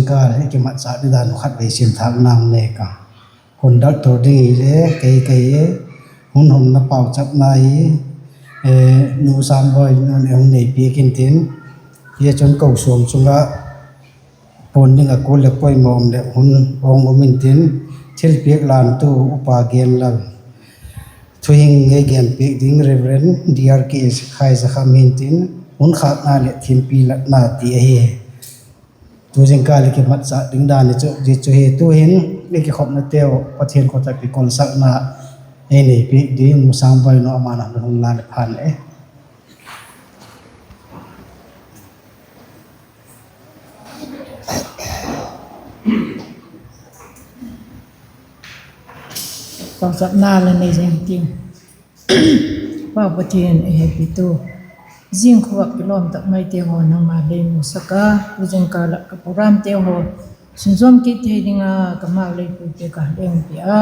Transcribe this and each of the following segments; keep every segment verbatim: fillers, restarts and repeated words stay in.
Kal hi kimatchâk ding dan uh khatvei sim thâkna nei ka. Conductor ding hile kei ka hi, hun honna pauchapna hi, eh, Nu Samboi nu'n ei hun nei piak intin, hi chun kosuam chung ah puan ding ah kul leh poimaw um leh hun hung um intin, thilpiak lantu Upa Genlal, thuhing ei gen piak ding Reverend D R K Khaizakham hintin, hun khâkna leh thimpi latna ti ahi. Tu zingkal i kimatchâk ding dan hi chu zia chu hi. Tu'hin i kikhopnateu Pathian khut ah kikolsakna ei nei piak ding Nu Samboi nu, ama'n a hun hung la leh phan e. Pauchapna la nei zing ting. Pa Pathian, ei hepitu, zing khua kilawm tak maite haw nangma lei musak a, tu zingkal ah ka programte haw sunzawm kit thei ding ah ka mau lei puipiak a lei umpi a,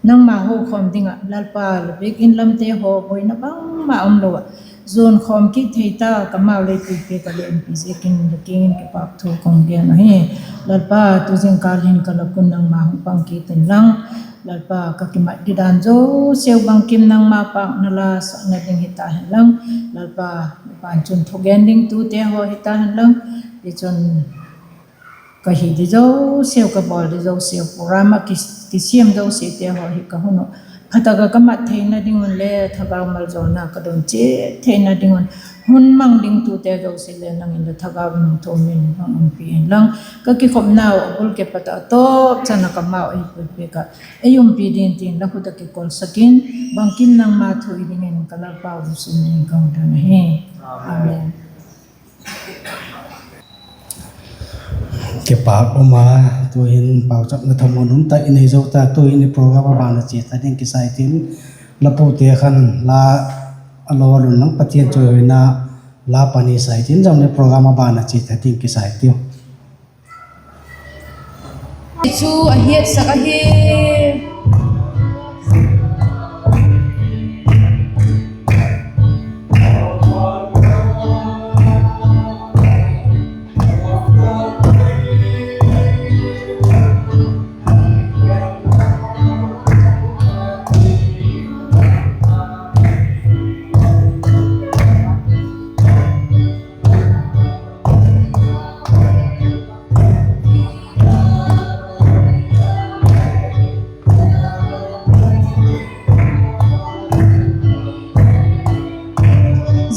nangma hokhawm ding ah Lalpa, la biakin lamte haw buaina bangma umlo ah zuankhawm kit thei ta ka mau lei puipiak a lei umpi ziakin la kiang in kipâk thu ka hung gen ahi. Lalpa, tu zingkal hin ka lak un nangma hung pang kit inlang, Lalpa, ka kimat ding dan zosiau bangkim nangma pâkna la sakna ding hita henlang, Lalpa, ban chun thugen dingtute haw hita henlang, tichun ka hi di zosiau, ka bawl di zosiau, program ah ki, kisiam zosiate haw hi ka hun uh pha tak ah ka mat theina ding un le thagau maljawlna ka don chiat theina ding un, hun mang dingtute zosia le nang in la thagau in hung thum in hung umpi inlang, ka kikhopnau a bul kipat ah a tawp chan ah ka mau ei puipiak ah ei umpi ding tin la khut ah kikolsak in, bangkim nangma thu i dingin ka Lalpau Jesu min in ka hung don ahi. Amen. Kipâk um a, tu'hin pauchapna thamuan um tak i nei zo ta, tu'hin i program a ban a chia ta ding kisai tin, la pute khan la a lo lun lang Pathian chawihoina la pani sai tin, zan le program a ban a chia ta ding kisai tiu. Chu a hiatsak ahi.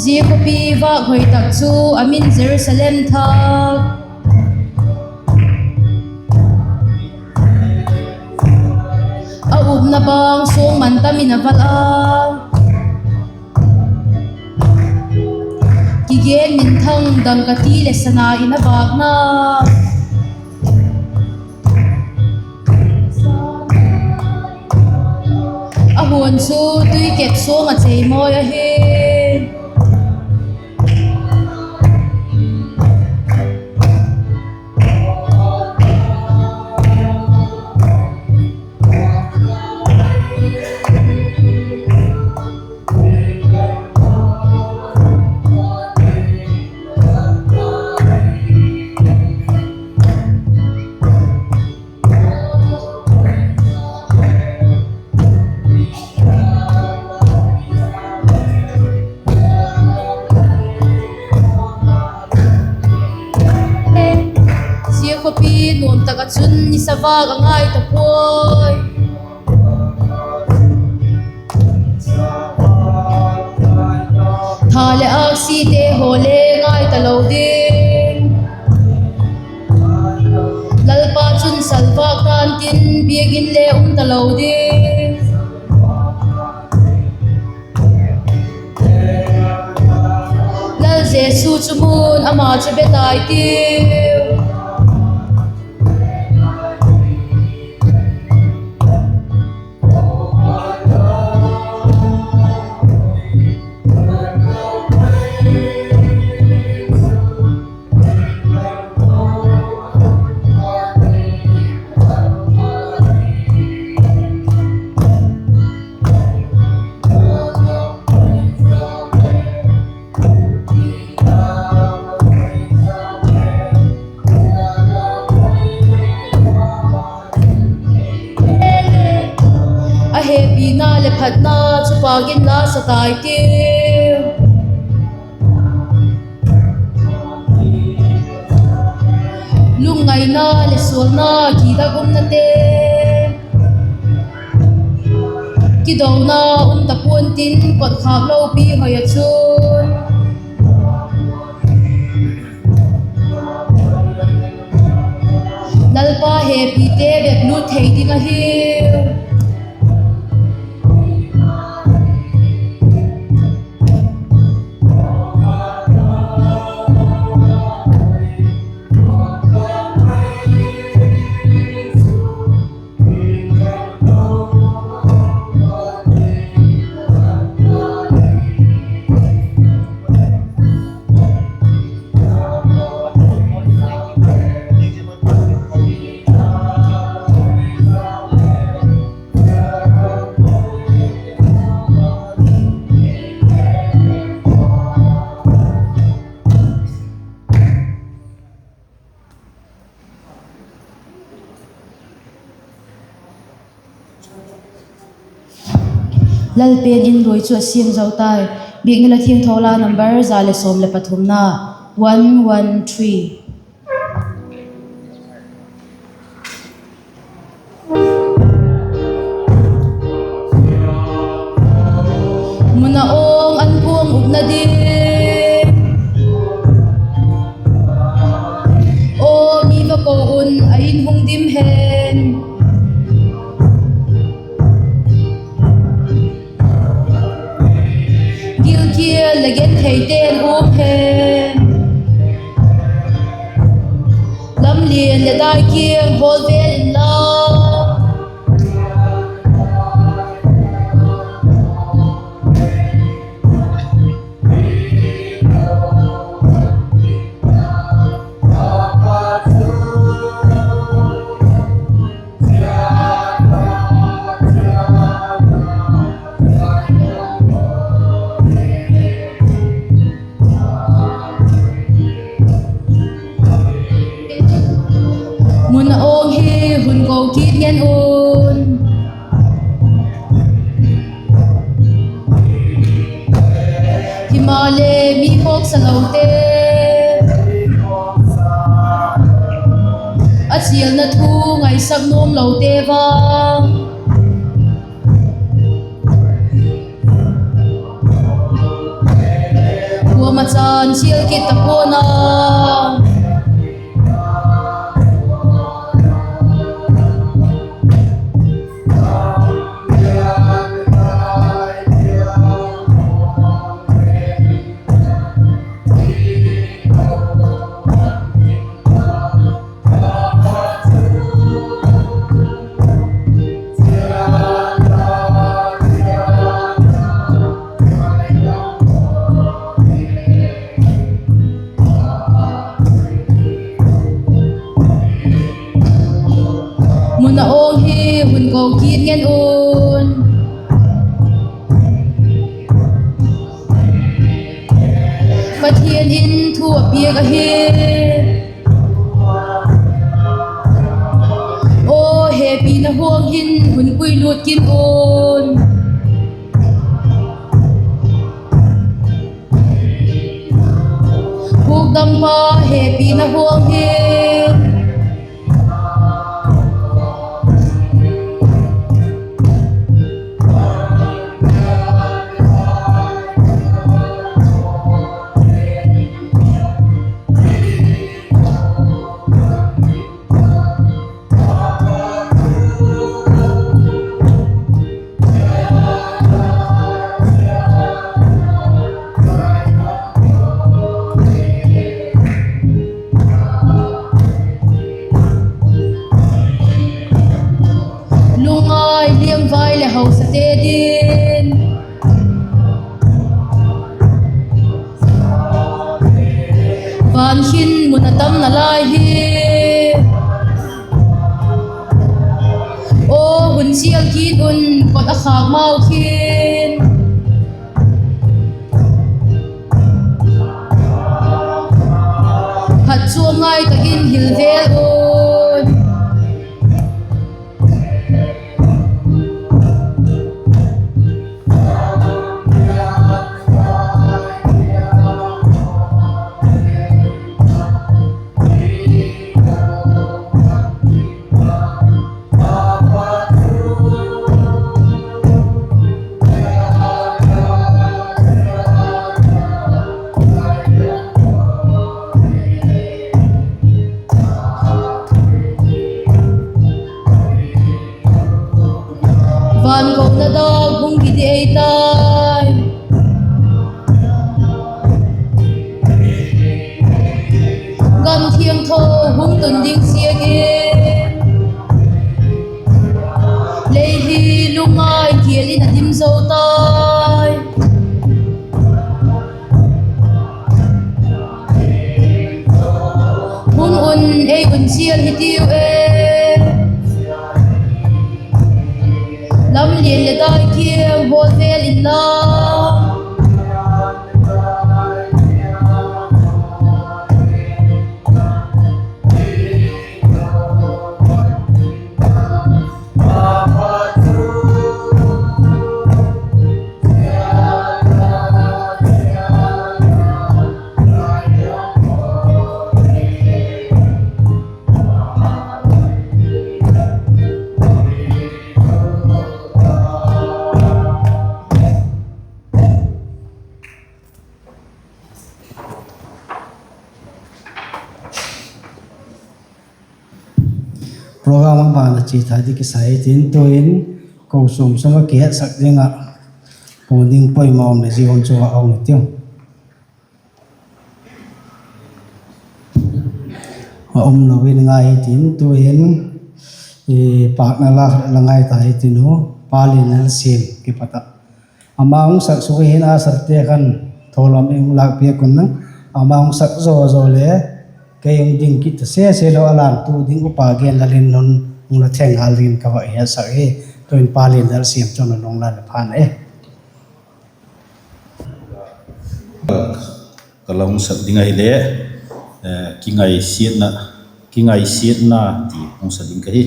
Zia khawpi vâk hoi tak chu a min Jerusalem thak, a upna bang suang man tam in a val a, kigen minthang dangka ti leh sana in a vâkna, a huan chu tuikep suang ah chei mawi ahi. Zia khawpi nuam tak ah chun nisa vâk a ngai ta puai. Tha leh âksite haw le ngai talo ding. Lalpa chun salvâk dan tin biakin le um talo ding. Lal Jesu chu mun ama chu be tai tiu. Khatna chu pâk inla sa tai tiu. Lungngaina leh sualna kidak umnate, kidona um ta pua'n tin, kotkhâk lopi hoi ah chun Lalpa hepite bep lût thei ding ahiu. Lalpen in ruoi chu a siam zo tai. Biakna La Thiangtho La number za leh sawm leh pathumna, one one three. Mun a awng an puang upna ding, aw mi va ko un, a in hung dim hen. Gilkial leh gentheite'n um hen. Lamlian leh dai kiang hawl vel inla. Mun a awng hi hun ko kit ngen un. Himaleh mi khawksa lote, a chialna thu ngaisak nuam lote vang, kuamachan chial kit ta pua'n a. Mun a awng hi hun ko kit ngen un. Pathian in thu a piak ahi. Aw hepina huang hin hun puilut kin un. Hukdampa hepina huang hin. Lungngai liangvai leh hausate din, van hin mun a tamna lai hi. Aw hun chial kit un, kot a khâk mau khin. Phatchuam ngai tak in hil vel un. An kona dâk hung hi di ei tai. Gam thiangtho hung tun ding ziakin, lei hi lungngai kial in a dim zo tai. Hung un, ei un chial hi tiu e. Lam lian leh dai kiang hawl vel inla. Program a ban a chia thei di kisai tin, tuin kochuam sung ah kihetsak ding ah, pu ding poimaw um le zia hun chu a um tiu. A um lo in ngai hi tin, tuin pâkna la la ngai ta hi tin u, Pa Lianlalsiam kipat ah. Ama hung sak suk hin a sarte khan tho lam ei hung lâk piak un, ama hung sak zaw zaw le kei hung ding kit ta sese lo, a lântu ding Upa Genlal in hun hung la theng ngal dingin ka va hiatsak hi. Tuin Pa Lianlalsiam chun hun hung la leh phan e. Ka la hung sak ding ahile, kingaisiatna, kingaisiatna ti hung sa ding ka hi.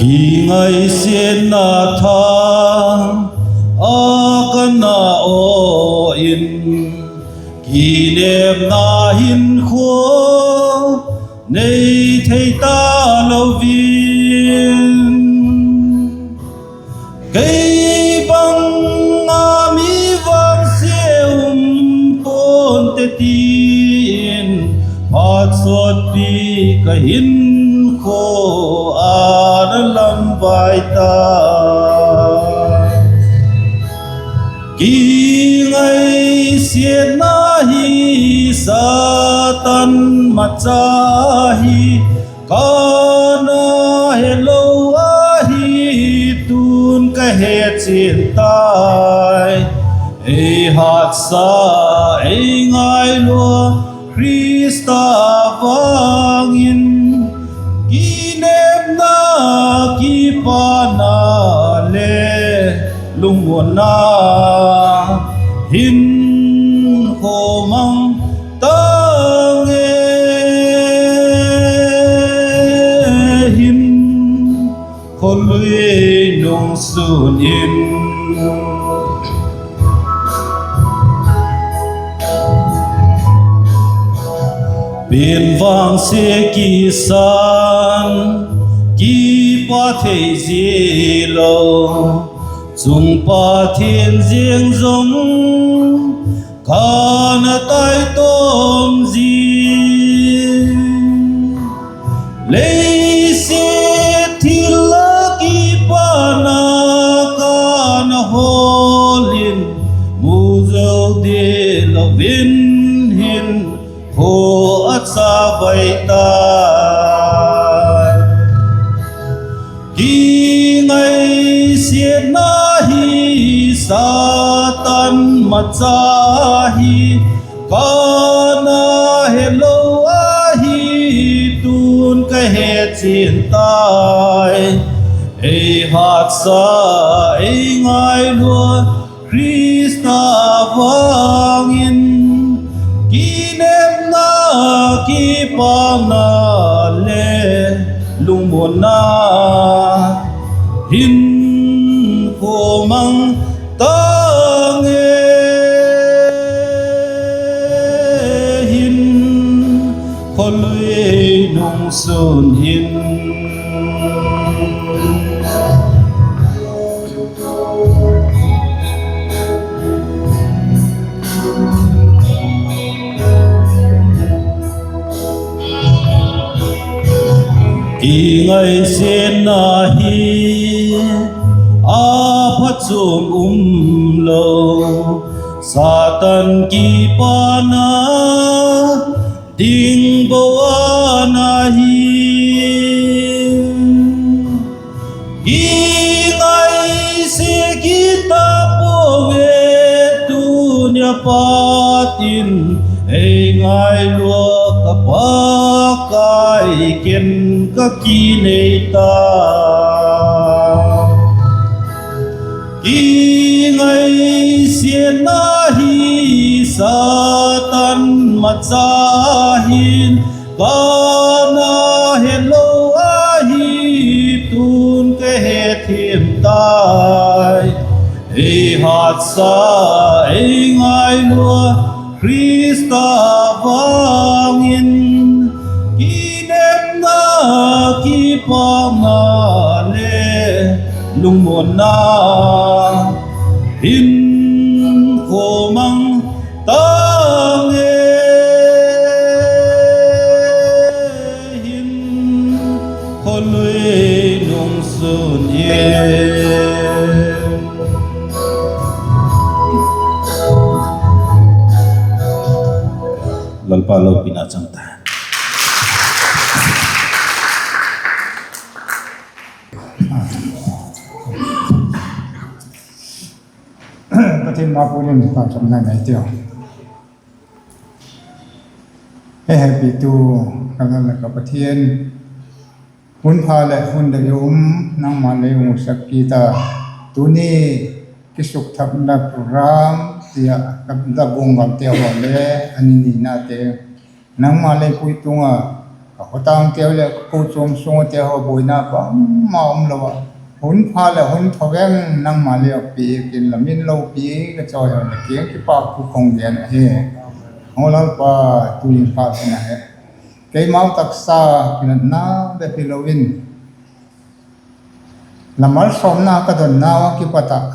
Kingaisiatna thang a ka na aw in, kinepna hinkhua nei thei talo in, kei bang a mi vangsia um pua'nte ti'n, phat sawtpi ka hinkhua a na lam vai ta. Kingaisiatna hi Satan macha hi, ka na helo ahi, tun ka he chian tai. Ei hatsa, ei ngailua Khrista vang in, kinepna, kipana le lungmuanna hinkhua mang tang e, hinkhua lui nung sun in. Pian vangsia kisan, kipat thei zia lo, chung Pathian ziang zong ka na tai tawm zia. Leiset thil a kipana ka na hawl in, mu zo di lo in hinkhua a châk vai ta. Kingaisiatna hi Satan macha hi, Pa na helo ahi, tun ka he chian tai. Ei hatsa, ei ngailua, Khrista vang in, kinepna, kipakna le lungmuanna, hin khua mang tang e, hin khawlui nung sun hin. Kingaisiatna hi a phachuam umlo, Satan kipana ding bo ana hi. Kingaisia kit ta pua'ng e, tuni a pat in ei ngailua ka Pakai, ken ka kinei ta. Kingaisiatna hi Satan macha hin, ka na helo ahi, tun ka hethiam tai. Ei hatsa, ei ngailua, Khrista vang in, kinepna, kipakna le lungmuanna, hin khua mang tang e, hin khawlui nung sun e. Lalpa lopina chang ta. Pathian ma puan in pâkchamna nei tiu. Ei hepitu ka Lal leh ka Pathian, hun pha leh hun doi um, nangma'n lei hung sak kit a, tuni kisukthakna program tia ka la guanggalte haw le, a ni ninate, nangma'n lei puitung a, ka khawtangteu leh ka kochuam sungte haw buaina bangma umlo a, hun pha leh hun tho veng nangma'n lei a piak in, la min lopi ka chawi haw leh kiang kipâk thu ka hung gen ahi. Aw Lalpa, tu'hin pâk in ahi. Keimau taksa kinatna bep hilo in, la malsawmna ka donnau a kipat ah,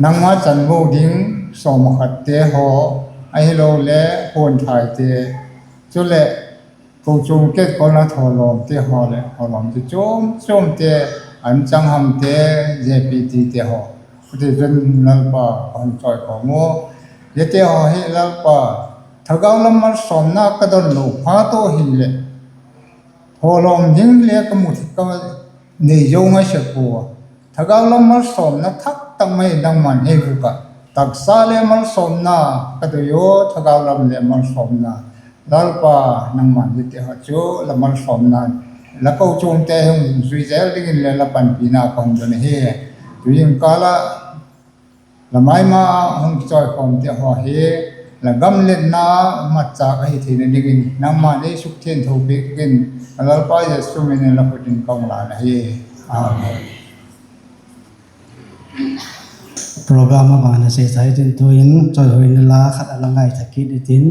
nangma chanvo ding sawm ah khatte haw, ahiloleh huanthaite, chuleh kochuam ketkolna thawlawmte haw leh thawlawmte chuam chuamte, anchanghamte, J P T te haw, hutichun Lalpa ka hung chawikhawm u. Ziate haw hi Lalpa, thagau lam malsawmna ka don lo phat u hileh, thawlawm ding le ka mu thei ka nei zo ngai sek pua. Thagau lam malsawmna thak tak mai nangma'n ei bûk a, taksa le malsawmna ka doi u, thagau lam le malsawmna. Lalpa, nangma'n ziate haw chu la malsawmna, la kochuamte hung zui zel dingin le la panpina ka hung don ahi. Tu'hin kâl ah la mai ma hung kichawikhawmte haw hi, la gam letna matchâk ahi theina dingin nangma'n ei sukthiangtho piak dingin, ka Lalpa Jesu min in la khut in ka hung lân ahi. Amen. Program a bang na se thai tin tu'in chawihoina la khat a la ngaitha kit i tin,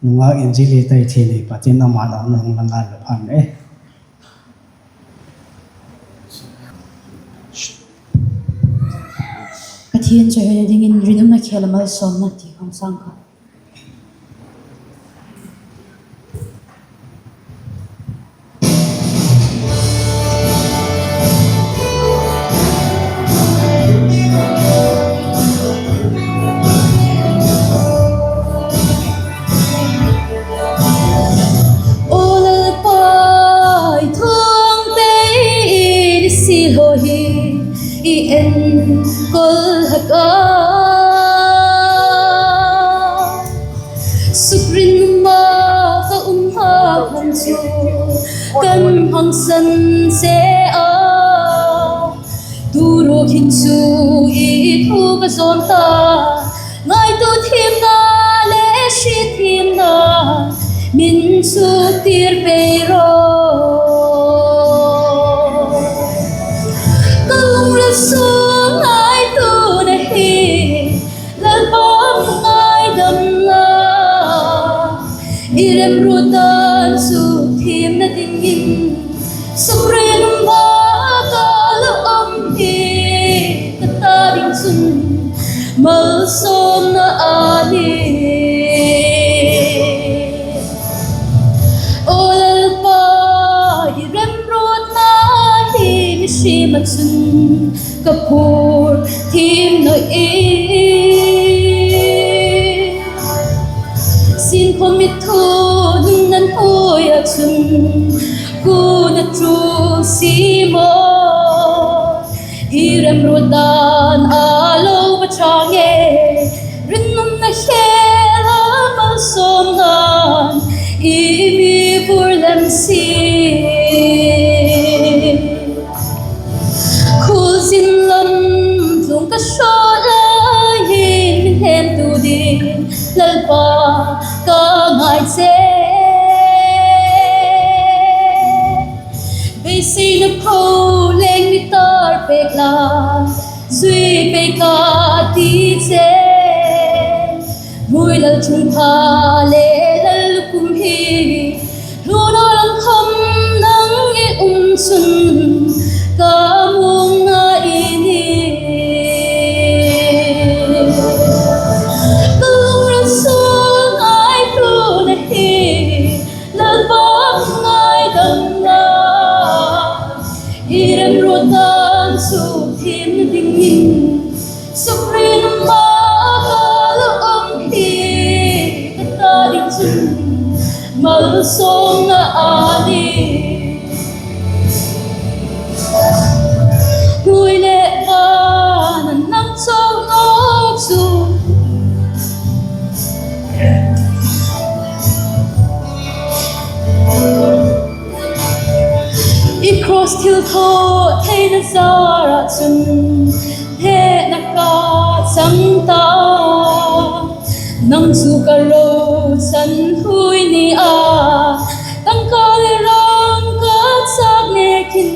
nungak Injili Taithei nei pat in ama la hung la ngai la phan e. Pathian chawihoina dingin Rinumna Khêl a malsawmna ti ka hung sâng kha. Aw Lalpa, i thuangte i silhaw hi i enkol hak a, kan hangsan se a, tu ruok hin chu i thu ka zawn ta, ngaitua thiamna le sia thiamna min suktir pei ro. Ka lungril sung ngaituana hi, Lalpa ngaidamna, i remruat dan chu thiamna dingin, sukrinum bâk a la um hi, ka ta ding chun malsawmna ahi. Aw Lalpa, i remruatna hi mi sim ah chun ka phur thiam nai. Sinkhua mitthu nung nan hoi ah chun, kuana chu sim aw, i remruat dan a lo va chang e, rinumna khel a malsawmna'n i mi vur lem si. Khualzin lam tlung ka sawt lai hin, min hemtu ding Lalpa ka ngai che. Beiseina pho leng mi tar pêk la, zui pêk ka ti che. Muilal chungpha le lal kum hi, luna lam kham nang i um chun ka muang ngai ni. Ka lungril sung ngaituana hi, Lalpa ngaidamna, i remruat dan chu thiamna dingin, sukrinum bâk a la um hi, ka ta ding chun malsawmna ahi. Hnuai leh van a nang chau lo chu, i cross thilthaw theina zar ah chun, hena ka chang ta. Nang chu ka rochan hnuai ni a, tangka leh rang ka châk nêk in,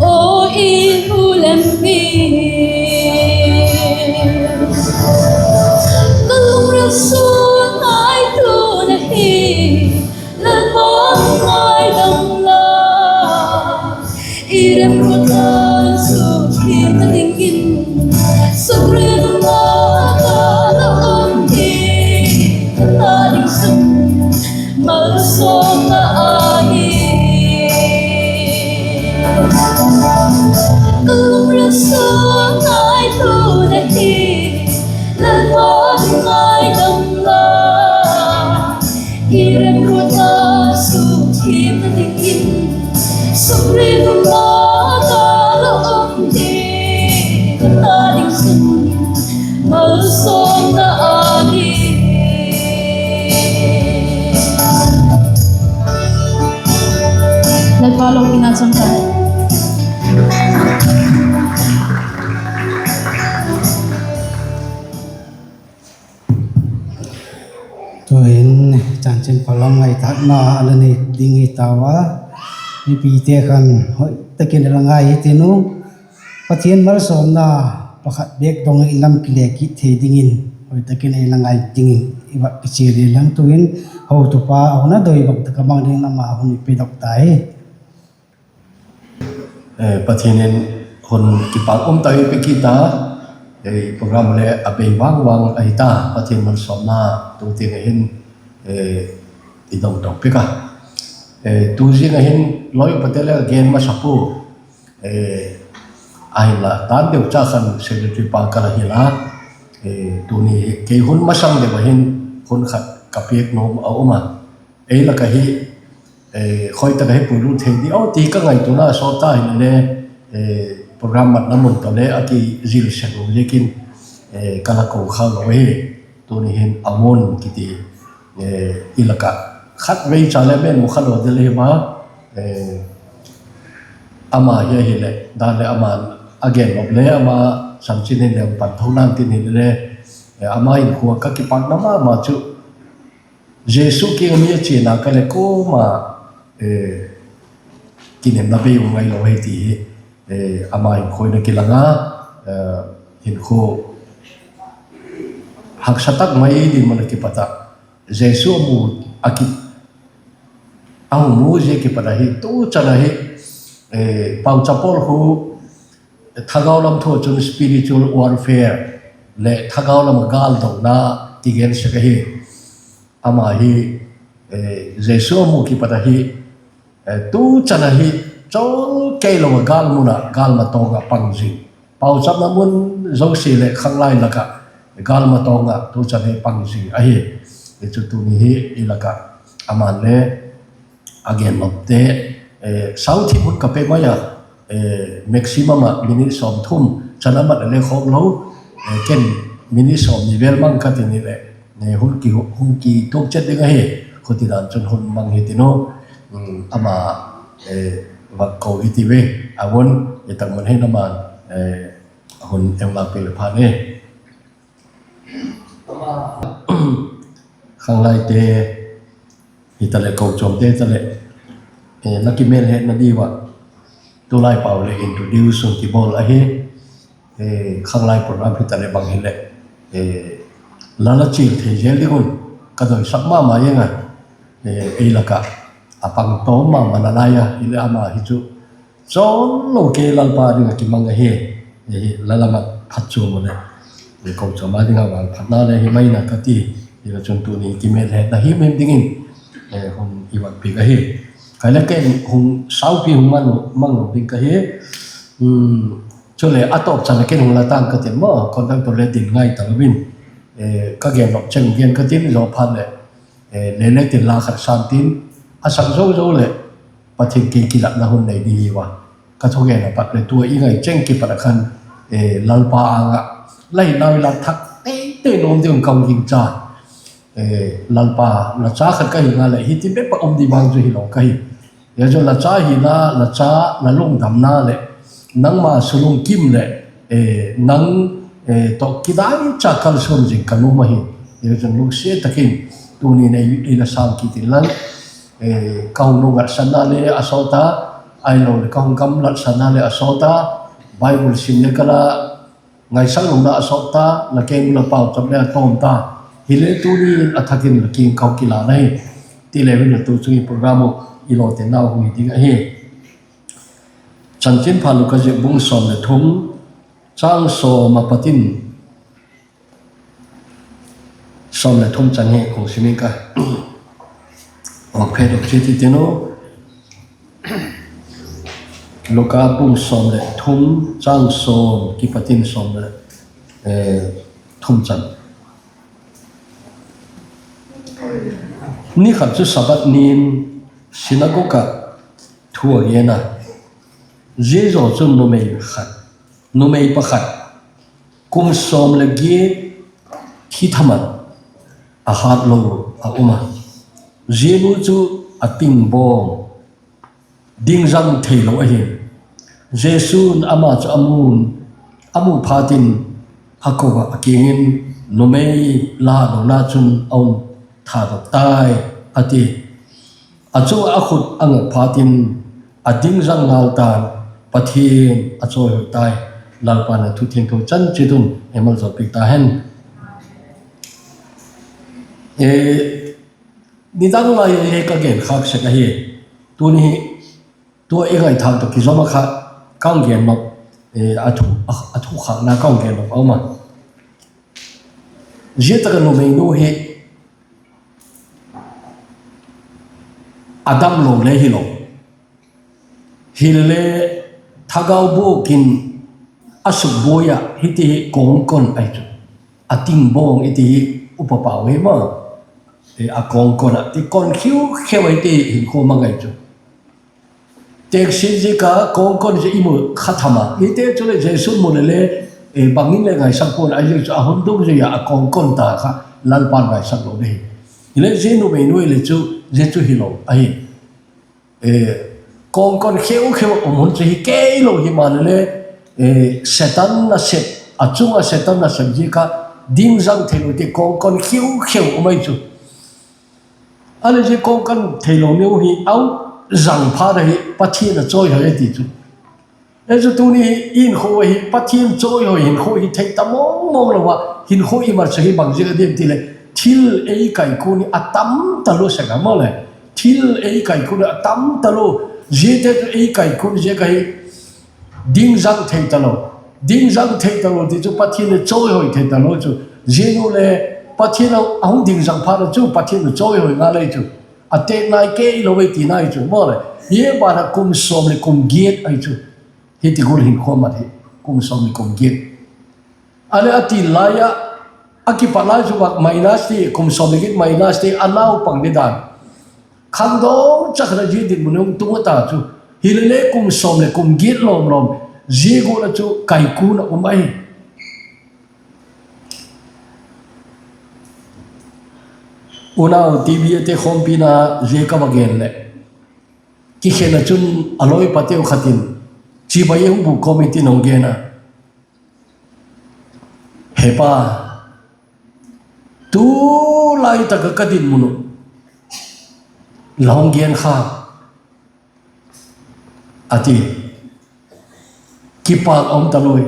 aw i hu lem hi. Ka lungril sung ngaituana hi, Lalpa ngaidam la, i remruat dan chu thiamna dingin, sukrinum bâk a la um hi, ka ta ding chun malsawmna ahi. Ka lungril sung ngaituana hi, Lalpa ngaidam la, i remruat dan chu thiamna dingin, sukrinum bâk a la um hi, ka ta ding chun malsawmna ahi. Lalpa lopina chang ta. Tu'hin chanchinpha lam ngaithâkna a la nei ding hi tau a, mipite khan hoi tak in a la ngai hi tin u. Pathian malsawmna pakhat bêk dong i lam kile kit thei dingin hoi tak in ei la ngai dingin i va kichial hi lang. Tu'hin hotupa a hun a doi bang tak a mang dingin ama hun i pedok ta hi. Pathian in hun kipak um tak i pe kit a, program le a bei vang vang ahi ta, Pathian malsawmna tu tiang a hin i dong to pek a. Tu zing a hin loi upate le a gen masa pua, ahinla dan deu cha khan secretary pa ka la hil a, tuni hi kei hun masang deu a hin hun khat ka piak nuam a um a, ei lak a hi khoi tak a hi puilut thei di aw ti ka ngaituana sawt ta hile le, program matna mun tawh le a kizil sek lo ziakin ka la ko khâk lo hi. Tuni hin a mun kiti i lak ah khatvei cha le mêl mu kha lo ding ahi ma, ama hi ahileh dan leh ama a gen nop le ama chanchin in le pan tho nan tin hile le, ama hinkhua ka kipakna ma ma chu Jesu kiang a mi a chiana ka leh kuama kinepna bei um ngailo hi ti hi ama hinkhua in a kilang a, hinkhua haksa tak mai ding mun a kipat ah Jesu a mu, a ki, a hung mu zia kipat ahi tu chan ahi, pauchap pawl khu thagau lam thu ah chun spiritual warfare leh thagau lam ah gâl dona ti gen sek ahi. Ama hi Jesu a mu kipat ahi, tu chan ahi, chawl keilo ah gâl mun ah gâl matawng ah pang zing, pauchapna mun zosia leh khanglai lak ah gâl matawng ah tu chan hi pang zing ahi. Hi chu tuni hi i lak ah ama'n le a gen nopte, sau thim hun ka pe mai a, maximum ah minute sawmthum chan a mat le khawk lo, ken minute sawmni vel mang ka tin hileh, hung kituak chet ding ahi. Khutidan chun hun mang hi tin u, ama va ko hi ti ve, a hun, i tak mun hin ama'n hun en lâkpiak le phan e. Khanglaite hitaleh, kochuamte hitaleh, la kimêl hetna diu ah tulai pau leh introduce hun kibawl ahi. Khanglai program hitaleh bang hileh, la la chial thei zel ding un ka doisak ma ma ing a, ei lak ah a pang tawm ma ma nalai a hileh ama hi chu chawl lo kei Lalpa ding ah kimang ahi. La la mat phat chuam u leh, kochuam a ding a vangphatna le hi mai na ka ti. Hile chun tuni kimêl hetna himhim dingin hun i vat piak ahi. Ka leh ken hung saupi hung mang mang lo ding ka hi. Chuleh a tawp chan a ken hung la tang ka tin maw, conductor le din ngai talo in, ka gen nop cheng gen ka tin, zaw phat leh le le tin la khat sâng tin, a sak zo zo leh Pathian kiang kilatna hun nei ding hiu a, ka thugen a pat leh tua i ngai cheng kipat ah khan Lalpa âng ah la hinau i la thak teitei nuam ding un ka hung gingcha. Lalpa, la cha khat ka hi ngal leh hiti bep ah um ding vang chu hilo ka hi. Zia chu la cha hina, la cha, la lungdamna leh nangma sulungkim leh nang tawh kidaicha kalsuan zing ka nuam ahi. Zia chun lungsiat tak in tuni'n ei la sâng kit inla, ka hung lungngatsanna le a sawt a, ahiloleh ka hung gamlatsanna le a sawt a, Bible sim le ka la ngaisak lona a sawt ta, la keng la pauchap le a tawm ta. Hile tuni'n a thak in la kiang ka hung kilân ahi. Ti le hin la tu chung i program uh i lawtênnau hung hi ding ahi. Chanchinpha Luka ziak bung sawm leh thum, châng sawm a pat in sawm leh thum chan hi hung sim ing ka, a phet dok chiat i tin u. Luka bung sawm leh thum, châng sawm kipat in sawm leh thum chan. Ni khat chu Sabbath ni'n sinagog ah thu a gen a, zia zaw chun numei pakhat, kum sawm leh giat thi thaman a hât lo a um a, zia nu chu a tingbawng ding zang theilo ahi. Jesu'n ama chu a mu phat in a ko ah a kiang in, Numei, la lona chun a hun thadok tai, a ti. A chung ah a khut a ngat phat in a ding zang ngal ta'n, Pathian a chawihoi tai. Lalpa'n a thu thiangtho chan chiat un ei maljawl piak ta hen. Nidang lai hi ka genkhâk sek ahi. Tuni hi tua i ngaithâk tawh kizom ah kha ka hung gen nop, a thukhâkna ka hung gen nop a um a, zia tak ah numeinu hi a damlo le hilo, hile le thagau buak in a sukbuai ah hiti hi kawngkon ahi chu, a tingbawng i ti hi upa pau hi ma, a kawngkon ah ti kon khiu kheu ahi ti hinkhua mang ahi chu. Teksit ziak a kawngkon zia i mu kha tham a, hite chuleh Jesu mu leh le bang in le ngaisak pua'n, ahiziak chu a hun dungzui ah a kawngkon ta kha Lalpa'n ngaisak lo ding hi. Hile zia numeinu le chu Zia chu hilo ahi. Kawngkon kheukheu a um hun chu hi keilo himaleh le, Setan nasep, a chung ah Setan nasep ziak a ding zang theilo ti kawngkon kheukheu um ahi chu. A leh zia kawngkon theilo nu hi a zang phat ahi Pathian a chawihoi a ti chu. Zia chu tuni i hinkhua hi Pathian chawihoi hinkhua hi thei ta mawngmawng lo a, hinkhua i mat sek hi bang ziak a diam ti leh, thil ei kaikun hi a tam talua sek a maw leh. Thil ei kaikun a tam talua, ziate chu ei kaikun ziak ahi. Ding zang thei talo, ding zang thei talo ti chu Pathian le chawihoi thei talo chu. Zia nu le Pathian a hung ding zang phat a chu Pathian a chawihoi ngal ahi chu. A têk nai keilo ei ti nai chu maw leh. Zia ban ah kum sawm leh kum giat ahi chu. Hiti gual hinkhua mat hi, kum sawm leh kum giat. A leh a ti lai ah, a kipat lai chu vak minus ti, kum sawm leh giat minus ti, a naupang ni dan. Khangdawng chak khat a zia dinmun hung tung a ta chu. Hilele kum sawm leh kum giat lawmlawm, zia gual ah chu kaikun a um ahi. Unau, T B A te khawmpina zia ka va gen leh, kikhen ah chun a lawipateu khat in chibai hung bûk kawm in tin hung gen a, He pa, tu lai tak ah ka dinmun uh la hung gen kha, a ti. Kipâk a um talui.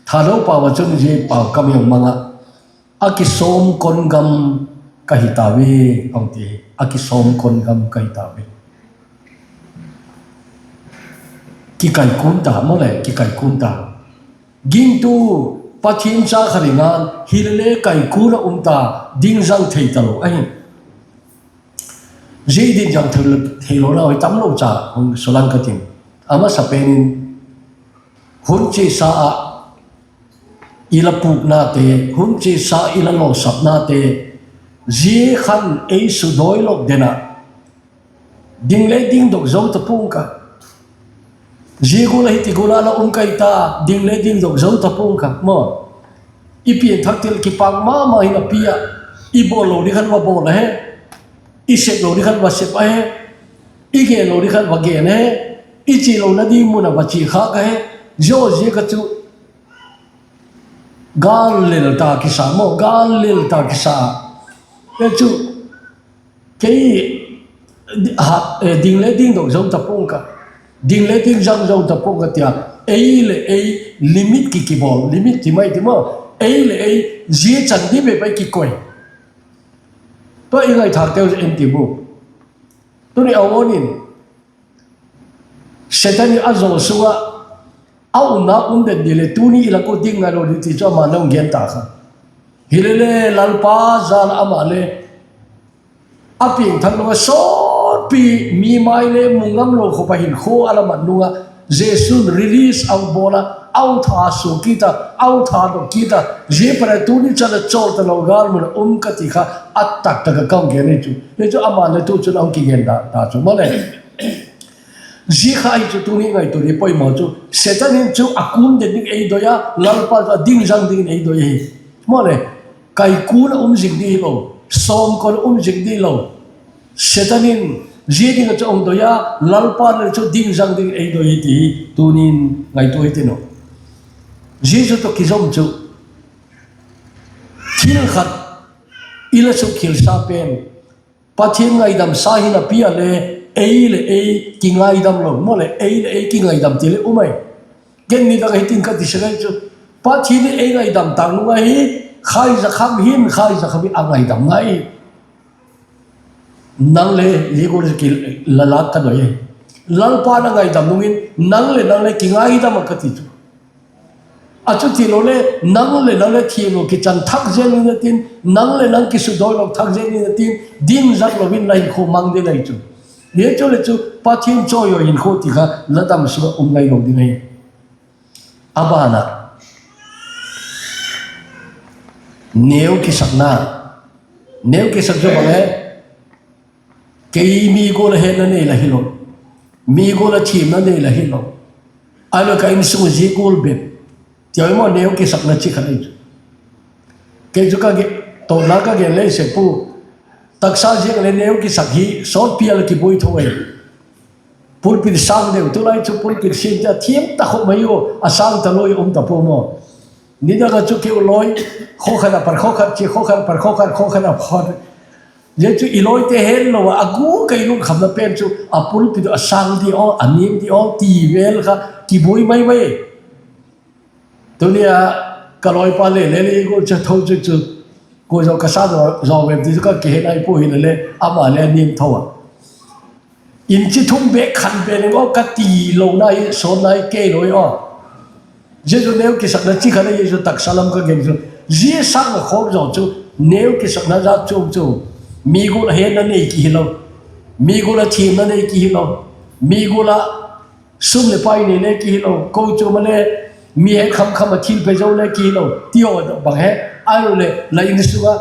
Thadou pau ah chun zia pau kam i hung mang ah, A kisawm kon gam ka hi tau e, a hung ti. A kisawm kon gam ka hi tau e. Kikaikun ta maw leh, kikaikun ta. Gingtu, Pathian cha khat hi ngal, hilele kaikun a um ta, ding zang thei talo ahi. Zia ding zang theilonau hi tamlo cha hung sulang ka tin. A masapen in, hun chiasa ah i la pûknate, hun chiasa i la lawsapnate, zia khan ei sudawi lawk den ah, ding le dingdok zo ta pua'ng ka. Zia gual a hiti gual a la um kai ta, ding le dingdok zo ta pua'ng ka maw. I pianthak til kipâk ma ma hin a pi ah, i bawl lo ding khan va bawl ahi, i sep lo ding khan va sep ahi, i gen lo ding khan va gen ahi, i chia lona ding mun ah va chia khâk ahi. Zia ziak a chu gâllel ta kisa maw, gâllel ta kisa. Chu kei, ding le dingdok zo ta pua'ng ka, ding le ding zang zo ta pua'ng ka tia, ei leh ei limit ki kibawl, limit ti mai ti maw, ei leh ei zia chan ding bep a i kikoi. Tua i ngaithâkteu en ti bu. Tuni a uan in, Setan in a zaw sung ah a umna um den di leh tuni i lak uh ding ngailo di ti chu ama'n a hung gen ta kha. Hilele Lalpa jal ah amale a piangthak nung ah sawtpi mi mai le mu ngamlo khop ah hinkhua a la mat nung ah, Jesu'n release a hung bawl a, a hung thasua kit a, a hung thadok kit a, zia pat a tuni chan a chawl talo gâl mun ah um ka ti kha, a taktak ah ka hung gen ahi chu. Hi chu ama'n le tu chun a hung kigen ta chu maw leh. Zia kha hi chu tuni ngaitua di poimaw chu, Setan in chu a kun den ding ei doi a, Lalpa chu a ding zang dingin ei doi ahi. Maw leh, kaikun a um zing di hilo, sawmkon a um zing di hilo. Setan in zia ding ah chu a hung doi a, Lalpa le chu ding zang dingin ei doi hi ti hi tuni'n ngaitua hi tin uh. Zia chu tawh kizom chu, thil khat i la sukkhialsa pen, Pathian ngaidamsa hina pi a le, ei leh ei kingaidam lo maw leh, ei leh ei kingaidam ti le um ai. Gen ni tak ah hitin ka ti sek ahi chu, Pathian in ei ngaidam tâk nung ahi, khaizakham hin khaizakham in a ngaidam ngai. Nang le zia gual ki la lâk ka doi e. Lalpa'n a ngaidam nung in nang leh nang le kingaidam ah ka ti chu. A chu tilo le, nang leh nang le thiamlo kichan thak zel in a tin, nang leh nang kisudawi lo thak zel in a tin, ding zang lo in la hinkhua mang ding ahi chu. Hi chu le chu Pathian chawihoih hinkhua ti kha la dam sung ah um ngailo ding ahi. A ban ah, neu kisakna, neu kisak chu bang e, kei mi gual a hetna nei la hilo, mi gual a thiamna nei la hilo, ahilo ka insung zia gual bep, ti ai maw, neu kisakna chi khat ahi chu. Kei chu ka ge, tawna ka gen lei sek pu, Taksa ziak leh neu kisak hi sawtpi a la kibuai tho e. Pulpit sâng deu, tulai chu pulpit siamte a thiam ta khop mai u, a sâng talo i um ta pua maw. Nidang a chu keu lawi, khawkhat a pat khawkhat chia, khawkhat a pat khawkhat, khawkhat a pat. Zia chu i lawite het lo a, a guk a i lungkhamna pen chu a pulpit a sâng di aw, a niam di aw ti vel kha kibuai mai mai. Tuni a ka lawipa le le le i gual chu tho chu chu, kua zaw ka sa zaw zaw vem ti chu ka kihe nai pua, hilele ama le a niam tho a. Inchi thum bêk khan bêk leng aw ka ti lona hi, sawnna hi kei lo i aw. Zia chu neu kisakna chi khat ahi chu, taksa lam ka gen chu. Zia sâng a khawk zaw chu, neu kisakna zat chuam chu, mi gual a hetna nei ki hilo, mi gual a thiamna nei ki hilo, mi gual a sum leh pai nei le ki hilo, kochuam a le mi het kham kham a thil pe zo le ki hilo ti haw bang he. Ahiloleh la insung a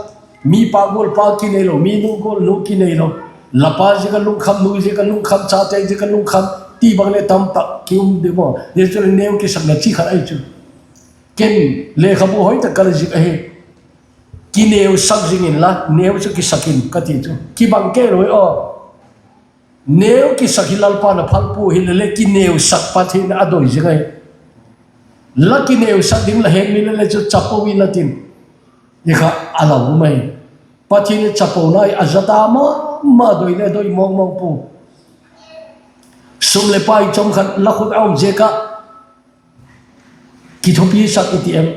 mi pa gual pa ki neilo, mi nu gual nu ki neilo, la pa ziak a lungkham, nu ziak a lungkham, chate ziak a lungkham ti bang le tam tak ki um di maw. Zia chu neu kisakna chi khat ahi chu. Ken lekhabu hoi tak ka la zik ahi. Kineusak zing inla, neu chu kisak in ka ti chu. Kibang kei lo i aw. Neu kisak hi Lalpa'n a phal pua, hilele kineusak Pathian a doi zing ahi. La kineusak ding la het mi le le chu chapo in la tin, i kha a la um ahi. Pathian in chapona hi a za ta ma ma, doi le doi mawng mawng pua. Sum leh pai chawm khat la khut a um ziak ah kithupisak i ti em?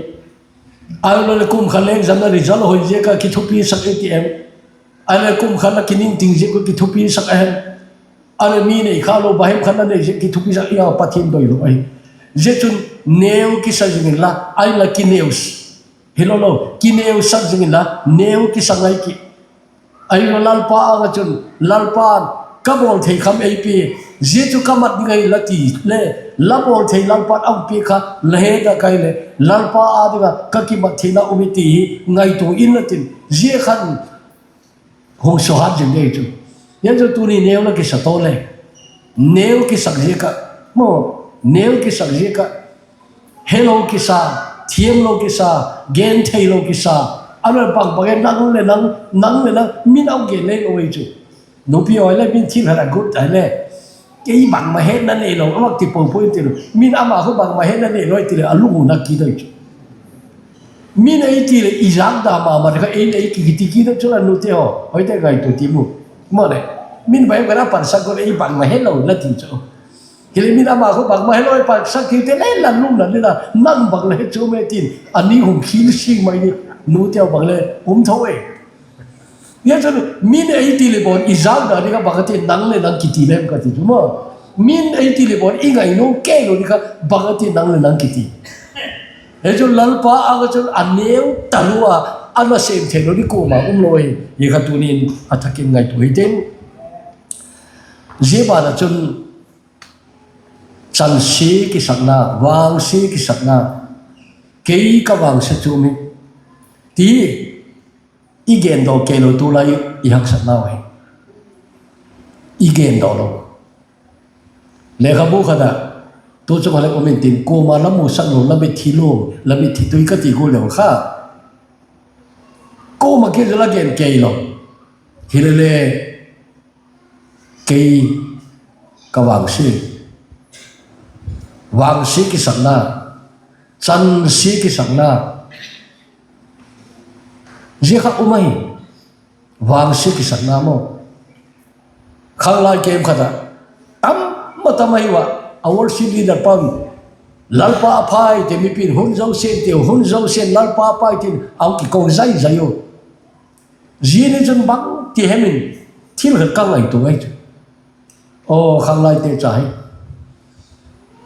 Ahiloleh kum khat leng exam na result hoi ziak ah kithupisak i ti em? Ahiloleh kum khat la kiningting ziak ah kithupisak a hem? Ahiloleh mi nei kha lo bahem khat la nei ziak kithupisak i a, Pathian doi lo ahi. Zia chun neu kisa zing inla, ahinla kineu, hilo lo, kineusak zing inla, neu kisa ngai ki. Ahilo Lalpa âng ah chun, Lalpa'n ka bawl thei kham ei pia, zia chu ka mat ding ahi la ti le, la bawl thei Lalpa'n a hun pia kha la het a kai leh, Lalpa â ding ah ka kimat theina um hi ti hi ngaitua inla tin, zia khan hung suhat zing dei chu. Zia chu tuni neu la kisa to le, neu kisak ziak ah, maw, neu kisak ziak ah helo kisa, thiamlo kisa, gentheilo kisa, a le bang bang e, nang le nang, nang le nang, min a gen le lo ei chu. Nupi haw le min thil khat a gut ai le, kei bangma hetna neilo a vak ti po po in ti lo, min ama khu bangma hetna neilo ti leh a lung u na ki doi chu. Min ei ti leh i zak da ma ma kha ei le ei ki ti ki doi chu la, nute haw, hoite ngaitua ti mu. Maw le, min bai ka la pansak ko ei bangma helo la ti chu. Hileh min ama khu bangma helo ei pansak ti te le la lungna le la, nang bang la he chu me tin, a ni hung khil sing mai ni, nute haw bang le um tho e. Zia chun min ei ti leh bawn i zak da ding kha bang a ti nang le nang kiti lem ka ti chu maw. Min ei ti leh bawn i ngainuam kei lo ding kha bang a ti nang le nang kiti. Hi chu Lalpa âng ah chun a neu talua, a nasêm theilo ding kuama um lo hi, hi kha tunin a thak in ngaitua hi tin. Zia ban ah chun chansia kisakna, vangsia kisakna, kei ka vangse chu mi ti i gen daw kei lo, tulai i haksatnau hi i gen daw lo. Lekhabu khat ah tu chung a le um intin, kuama la musak lo, la mitthi lum, la mitthi tui ka ti gual leu kha, kuama kiang chu la gen kei lo. Hilele kei ka vangsia, vangsia kisakna, chansia kisakna, zia kha um ahi. Vangsia kisakna maw. Khanglai kem khat ah, tam ma tam ahi ua, a worship leader pa'n, Lalpa a phai ti, mipi'n hun zosia'n tiu, hun zosia'n Lalpa a phai ti'n a hung kiko zai zai u. Zia ni chun bang ti hem in, thil khat ka ngaitua ahi chu. Aw, khanglaite cha hi,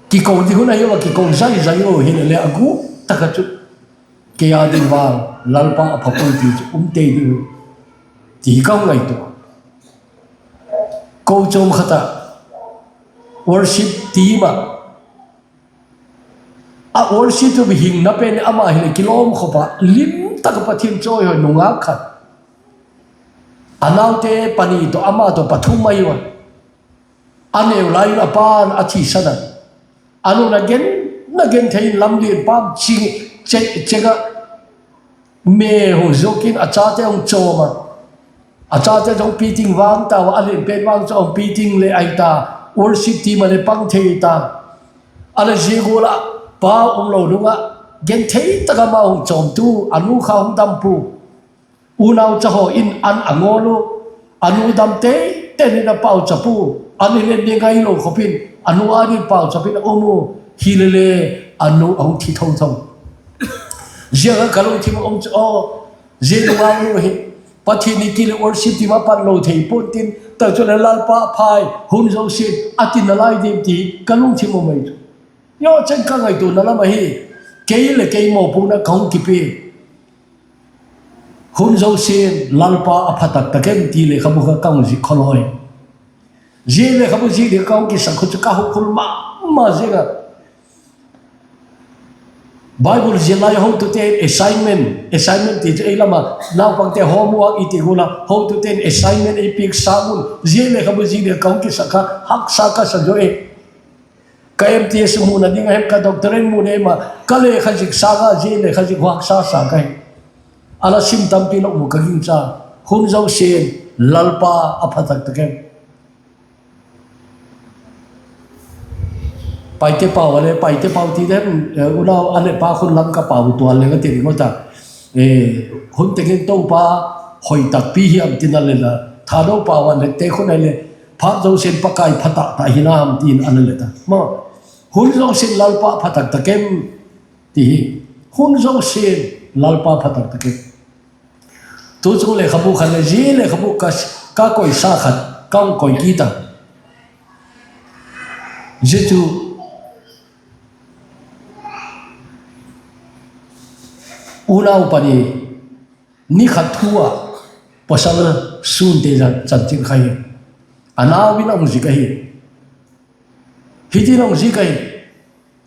kiko ding hun ahi ua, kiko zai zai u hilele a gûk tak ah chu, kei â ding vang Lalpa a pha puai ti chu um tei ding, ti ka ngaitua. Kochuam khat ah worship team ah, a worship team hingna pen ama hileh kilawm khop ah, lim tak ah Pathian chawihoi nungak khat, a naute pani tawh ama tawh pathum mai ua. A neu lai in a pa'n a thisan a, a nu'n a gen, a gen thei in lamlian pâm ching, chek chek ah, me hung zuak in a chate hung chawm a, A chate zong piting vang tau a, a lian pen vang chu a hung piting leh ahi ta, worship team a leh pang thei ta. A leh zia gual ah pa umlo nung ah, genthei tak a ama hung chawmtu, a nu kha hung dam pua. Unau cha haw in an a ngawl u, a nu dam teitei in a pauchap u, an i len ni ngailo khop in a nu â ding pauchap in a um u, hilele a nu a hung thi tho tho. Zia kha ka lungthim a um chu aw, zia nungak nu hi Pathian i ti leh worship team a pan lo thei pua'n tin, tak chu leh Lalpa a phai, hun zosia'n a ti nalai diam ti ka lungthim a um ahi chu. Zia cheng ka ngaituana lam ahi, kei leh kei mawpuakna ka hung kipia. Hun zosia'n Lalpa a pha tak tak em ti lekhabu kha ka hung zik khawlawi. Zia lekhabu zik ding ka hung kisak khu chu ka hukul ma ma ziang a. Bible zillai hotute'n assignment, assignment ti chu ei lam a naupangte homework i ti gual a, hotute'n assignment ei piak sâng un zia lekhabu zik ding ka hung kisak kha haksa ka sa zaw e. Ka M T S muna ding a hem, ka doctorate muna hem a, ka lekha zik sâng a zia lekha zik haksa sa ka hi. A la sim tampi lo mu ka gingcha. Hun zosia'n Lalpa a pha tak tak em. Paite pau a le, Paite pau ti den, unau a leh pa khun lam ka pau tual leng a ti ding ut a. Hun teng in Toupa hoi takpi hiam tin a let a, Thadou pau a lette khun a leh, phat zosia'n Pakai pha tak tak hinam tin a la let a. Hun zosia'n Lalpa pha tak tak em ti hi. Hun zosia'n Lalpa pha tak tak em. Tuchung lekhabu khat leh zia lekhabu ka, ka koisa khat ka hung koi kit a. Zia chu unau pani ni khat thu ah pasal sûnte chanchin kha hi. A nau in a hung zik ahi. Hitin a hung zik ahi.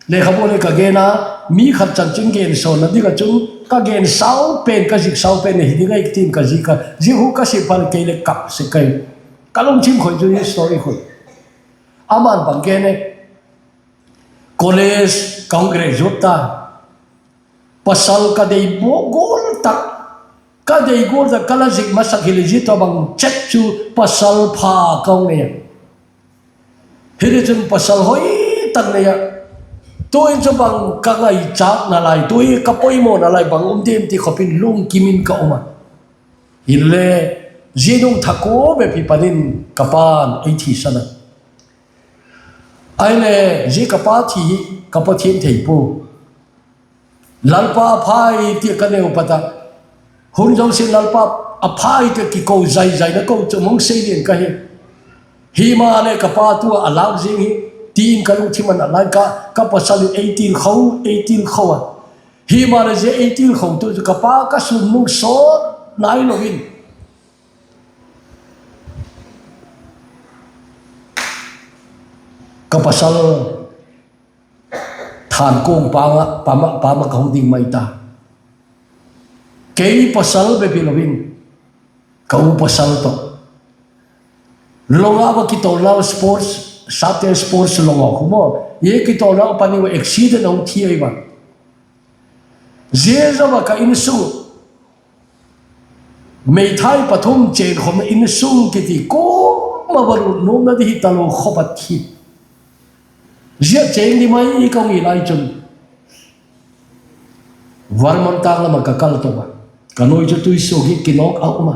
Lekhabu leh ka gen a, mi khat chanchin gen sawnna ding ah chun ka gen sau pen, ka zik sau pen hi ding ahi tin ka zik a, zia khu ka sim phat leh kei leh kap sek ka hi. Ka lungthim khoi chu hi story khu. Ama'n bang gen e, college ka hung graduate ta, pasal ka dei gual tak, ka dei gual tak ka la zik masak hileh zia tawhbang chet chu pasal pha ka hung nei a. Hitichun pasal hoi tak nei a, tu'in chu bang ka ngaichâk nalai, tu'in ka poimaw nalai bang um diam ti khop in lungkim in ka um a. Hile, zia nung thakua bep hi pan in ka pa'n ei thisan a. Ahile, zia ka pa thi hi ka Pathian thei pua. Lalpa a phai ti ka neu pat a, hun zosia'n Lalpa a phai ti kiko zai zaina ko chu mong sei lian ka hi. Himaleh ka pa tu a lâk ziang hi, ti'n ka lungthim a nat lai ka, ka pasal in ei til kho, ei til kho a. Himaleh zia ei til kho tu chu ka pa ka sûnnung sawt nailo in ka pasal thankuang pam ah, pam ah, pam ah ka hung ding mai ta. Kei pasal bep hilo in, ka u pasal tawh, long ah va kitawlnau sports, sapte sports long ah khu maw, zia kitawlnau pani ua accident a hung thi ahi va. Zia zaw a ka insung, meithai pathum chêng khawm insung kiti kuama va lut nuamna ding hi talo khawp a thi. Zia chêng ni mai ka hung hi lai chun, Vermont tâng lam ah ka kal to a, ka nuai chu tuisuak hi kinawk a um a.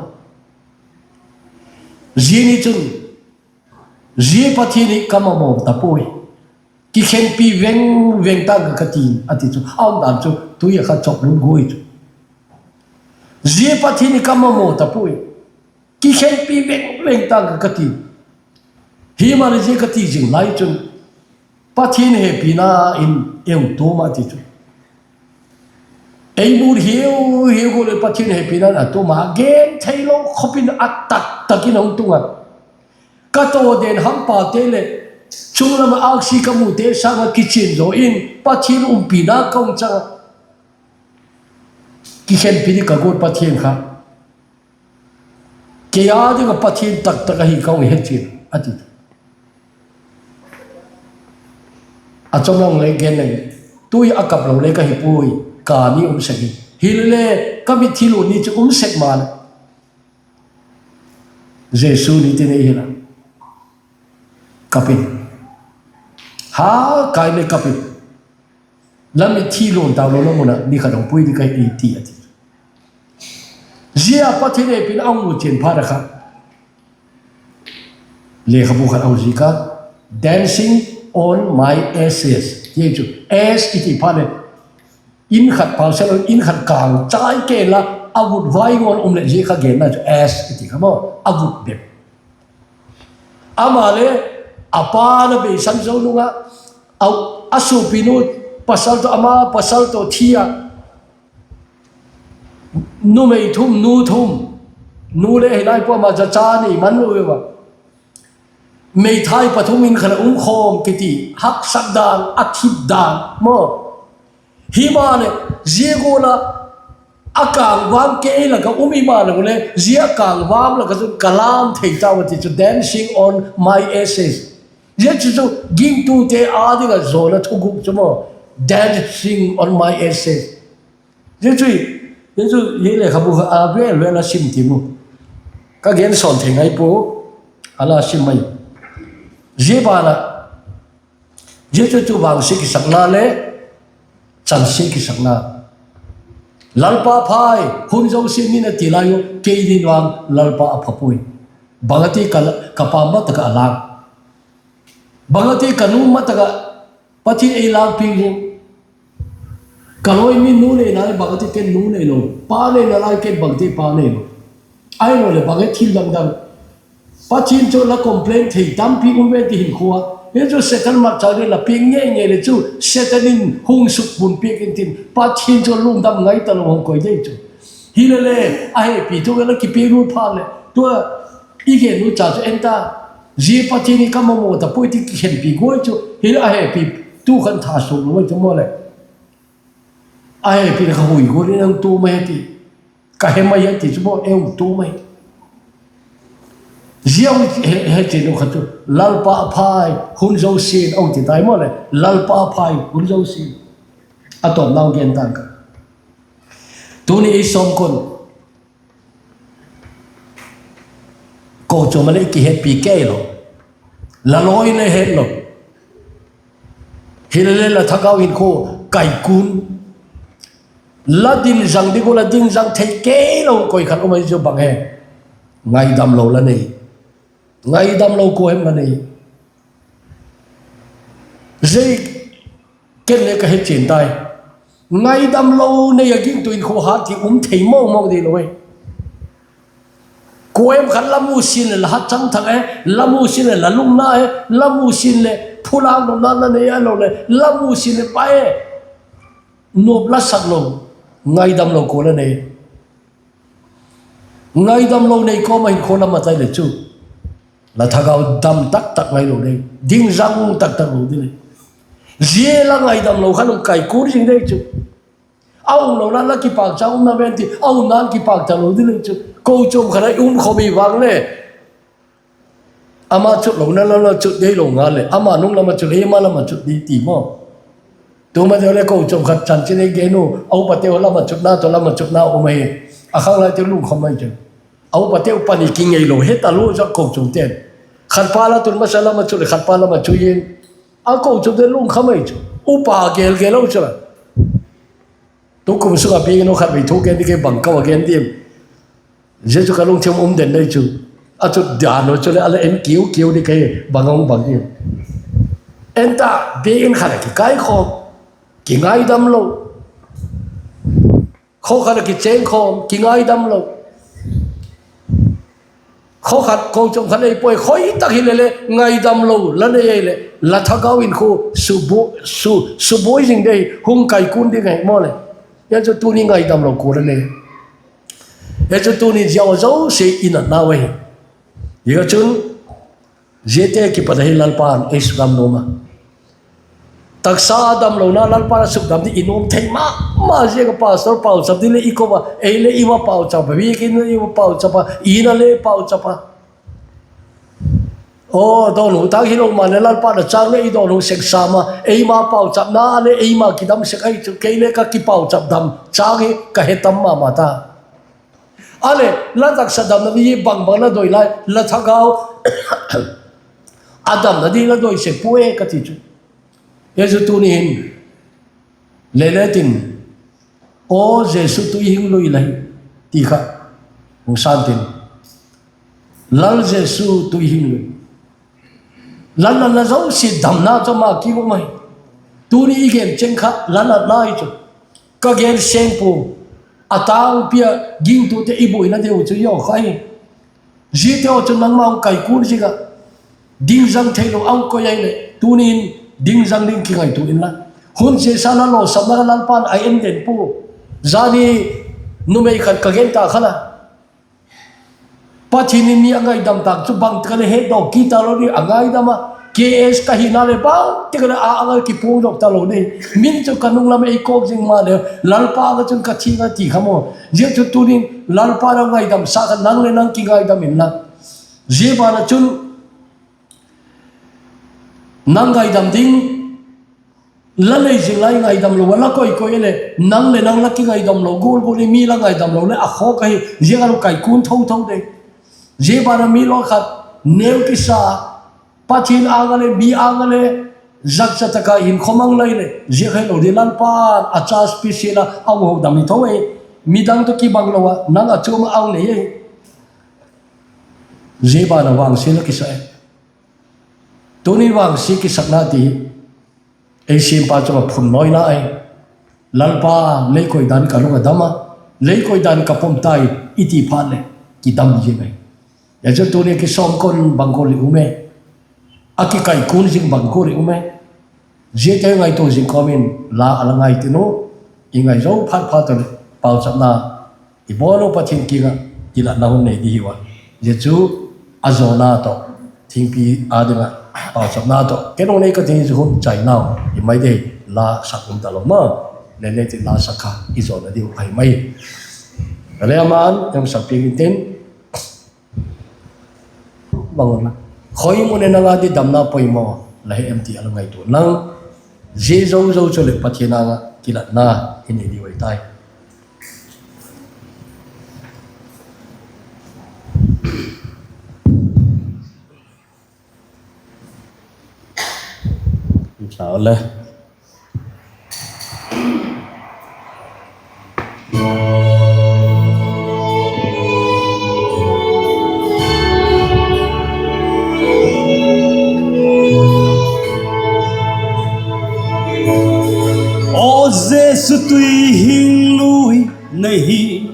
Zia ni chun, zia Pathian hi ka mamaw ta puai, kikhenpi veng veng tâng ka ka ti, a ti chu a umdan chu tui ah kha chawk lut guai chu. Zia Pathian hi ka mamaw ta puai, kikhenpi veng veng tâng ka ka ti. Himaleh zia ka ti zing lai chun, Pathian hepina in ei tuam a ti chu, ei mu hiu hiu gual leh Pathian hepina in a tuam a, gen theilo khawp in a tak tak in a hung tung a. Ka tawden hampate leh chunglam ah âksi ka mute sâng ah kichian zaw in Pathian umpina ka hung chang a. Kikhenpi ding ka guat Pathian kha, kei â ding ah Pathian tak tak ahi ka hung hechian a ti. A chawmang le gen leng, tui a kap lo le ka hi puai, ka ni um sek hi. Hilele, ka mitthi lut ni chu um sek maleh, Jesu ni tin ei hil a, kap in, ha, kai le kap in, la mitthi luang tau lo la mun ah ni khat hung pui ding ka hi, ei ti a ti. Zia Pathian hepina a hung mu chian phat a kha, lekhabu khat a hung zik a, Dancing on My Ashes. Zia chu ash i ti phat leh, in khat pau sel in khat kâng chai kei la, a vut vai ngawn um leh zia kha genna chu ash i ti kha maw, a vut bep. Ama le a pa na beisan zo nung ah, a suapinu pasal tawh, ama pasal tawh thi ah, numei thum, nu thum, nu le hi lai pua, ama zacha nei man lo e a, meithai pathum in khat a um khawm kiti, haksat dan, a thip dan maw. Himaleh, zia gual ah a kângvâm kei lak ah um i maleh, zia kângvâm lak ah chun ka lâm thei tau a ti chu, Dancing on My Ashes. Zia chu chu gingtute â ding ah zawna thuguk chu maw, Dancing on My Ashes. Zia chu, zia chu hi lekhabu kha a vêl vêl a sim ti mu, ka gen sawn thei ngai pua, a la sim mai. Zia ban ah, zia chu chu vangsia kisakna le chansia kisakna, Lalpa phai, hun zosia in a ti lai u, kei ding vang Lalpa a pha puai. Bang a ti ka, ka pa ma tak ah a lâk, bang a ti ka nu ma tak ah Pathian ei lâkpiak hi. Ka lawi mi nu nei nalai, bang a ti ken nu neilo, pa nei nalai ken, bang a ti pa neilo. Ahiloleh bang e thil dang dang, Pathian chu la complain thei tampi um ve ti hinkhua. Hi chu Setan matchâk ding la piak ngei ngei leh chu, Setan in hung sukpun piak intin, Pathian chu lungdam ngai talo hung koi ding chu. Hilele, a hepi thu la kipiak lut phat leh tua i gen u cha chu en ta, zia Pathian hi ka mamaw ta puai ti kikhenpi guai chu, hile a hepi tu khan tha suak lo mai chu maw leh, a hepi kha hui gual in a hung tum ahi ti, ka he mai a ti chu maw, e hung tum ahi. Zia hung he, hechian u kha chu Lalpa a phai, hun zosia'n a hung ti tai maw leh, Lalpa a phai, hun zosia'n. A tawpnau gen tan ka, tuni ei sawmkun kochuam ah leh kihetpi kei lo, la lawi le het lo, hilele la thagau hinkhua kaikun, la ding zang ding gual a ding zang thei kei lo koi khat um ahi chu bang hem? Ngaidamlo la nei. Ngaidamlo kua hem la nei? Zia ken le ka hechian tai. Ngaidamlo nei a gingtu hinkhua hat ti um thei mawng mawng ding lo e. Kua hem khat la mu sin leh la hat chang thak e, la mu sin leh la lungna e, la mu sin leh phulâk nopna la nei a, lo leh la mu sin leh pa e, nop la sak lo. Ngaidamlo kua la nei? Ngaidamlo nei kawm ah hinkhua la mat tai leh chu, la thagau dam tak tak ngailo ding, ding zang tak tak lo ding le. Zia la ngaidamlo khan hung kaikun zing ding chu, a umlo la la kipâkcha umna ven ti, a umna'n kipâkcha lo ding le chu, kochuam khat ah i um khawm i vang le, ama chut lona lam ah chut dei lo ngal leh, ama nung lam ah chut, eima lam ah chut dei ti maw. Tu ma deu leh kochuam khat chanchin ei gen u, a upateu lam ah chutna tawh lam ah chutna um ahi. A khanglaiteu lungkham mai chu, a upateu pani kingeilo he talo chu kochuamte'n, khatpa la tun masa lam ah chut leh khatpa lam ah chu in, a kochuamte lungkham mai chu, upa gel gel lo chu la. Tukum sung ah biakin khat vei thu gen ding kei, bang ka va gen diam? Zia chu ka lungthim um den dei chu, a chut dan u chuleh a la en kiu kiu ding kei, bang a hung bang diam? En ta, biakin khat ah kikaikhawm, kingaidamlo, khaw khat ah kichêngkhawm, kingaidamlo, khaw khat kochuam khat ei poi khoi tak hilele ngaidamlo la nei ahileh, la thagau hinkhua subuai zing ding, hung kaikun ding ahi maw leh. Zia chu tuni ngaidamlo kua la nei? Zia chu tuni ziau zosia i natnau ahi. Ziak a chun, ziate kipat ahi Lalpa'n ei sukdam nuam a. Taksa damlona Lalpa'n a sukdam ding i nuam thei ma ma ziak a, pastor pauchap ding le i ko a, ei le i va pauchap a, biakin le i va pauchap a, i na le pauchap a. Aw, dawnhu tâk hilo maleh Lalpa'n a châng le i dawnhu sek sam a, eima pauchapna leh eima kidam sek ahi chu, kei le ka kipauchap dam châng hi ka he tam ma ma ta. A leh la taksa damna ding hi bang bang la doi lai, la thagau a damna ding la doi sek puai ka ti chu. Jesu tuni hin le le tin, Aw Jesu tuihing lui la hi, ti kha hung sa intin, Lal Jesu tuihing lui. La natna zosia damna chu ama kiang um ahi. Tuni i gen cheng kha la natna hi chu. Ka gen seng pua, a tângpi a gingtute i buaina deu chu i aw kha hi. Ziate haw chun nangma hung kaikun zing ah, dingzang theilo a hung koi ahileh tuni in dingzang ding kingaitua inla, hun chiasa la lawsapna kha Lalpa'n a en den pua. Zani numei khat ka gen ta kha la, Pathian in mi a ngaidam tâk chu bangtik a le hetdawk kit talo ding a ngaidam a, K S ka hina leh bangtik a le a âng a kipuangdok talo ding. Min chu ka nung lam ei kawk zing maleh Lalpa âng ah chun ka thiang a ti kha maw. Zia chu tunin Lalpa'n a ngaidamsa kha nang leh nang kingaidam inla, zia ban ah chun nang ngaidam ding la nei zing lai ngaidam lo a la koi koi leh nang leh nang la kingaidam lo gual gual in mi la ngaidam lo leh a khawk ahi. Zia kha lo kaikun tho tho ding. Zia ban ah mi lawi khat neu kisa, Pathian âng a le mi âng a le zakcha tak a hinkhua mang lai leh zia kha hilo ding, Lalpa'n a cha special a a hung ho dam hi tho e. Midang tawh kibang lo ah nang a chuam ah a hung nei ahi. Zia ban ah vangsia la kisa e. Tuni vangsia kisakna ti ei siampa chung ah phun nawina ahi. Lalpa, lei koi dan ka lung a dam a, lei koi dan ka pom tai, i ti phat leh kidam zing ahi. Zia chu tuni a kisawmkon bang gual i um e, a kikaikun zing bang gual i um e. Ziate ngaitua zing kawm in la a la ngai tin u, i ngai zo phat phat tawh leh pauchapna i bawl u Pathian kiang ah kilatna hun nei di hiu a. Zia chu a zawna tawh, thingpi â ding ah pauchapna tawh ken hung nei ka ti chu hun chainau i mai dei, la sak um talo ma. Le le ti la sak kha i zawna diu ahi mai. Ka le ama'n hung sak piak intin, bang un la, khoi mun in nang â ding damna poimaw la he em ti a la ngaitua inlang, zia zo zo chu leh Pathian âng ah kilatna i nei diu ahi tai. Aw Jesu tuihing lui, na hi